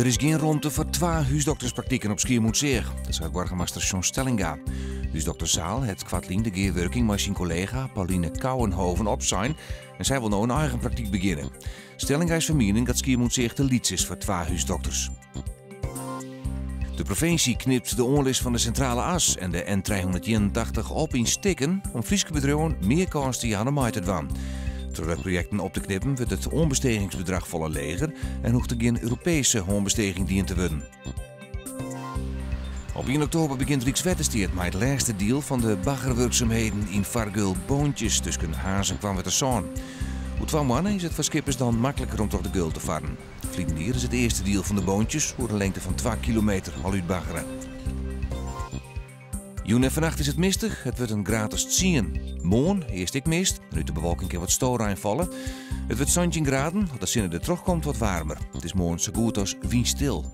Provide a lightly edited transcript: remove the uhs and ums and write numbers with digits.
Der is gjin romte foar twa húsdokterspraktiken op Skiermûntseach. Dat seit boargemaster Sjon Stellinga. Húsdokter Zaal hat koartlyn de gearwurking mei syn kollega Pauline Kouwenhoven opsein en sy wol no in eigen praktyk begjinne. Stellinga is fan miening dat Skiermûntseach te lyts is foar twa húsdokters. De provinsje knipt de oanlis fan de Sintrale As en de N381 op yn stikken om Fryske bedriuwen mear kâns te jaan om mei te dwaan. Troch de projekten op te knippen wurdt it oanbestegingsbedrach folle leger en hoecht der gjin Europeeske oanbesteging dien te wurden. Op 1 oktober begjint Rykswettersteat mei it lêste diel fan de baggerwurksumheden yn fargeul Boontjes tusken Harns en Koarnwertersân. Oer twa moanne is it foar skippers dan makliker om troch de geul te farren. Ferline jier is it earste diel fan de Boontjes oer in lengte fan 2 kilometer al útbaggere. Jûn en fannacht is it mistich, it wurdt in graad as tsien. Moarn earst ek mist en út de bewolking kin wat storein falle. It wurdt 17 graden, as de sinne der troch komt wat waarmer. It is moarn sa goed as wynstil.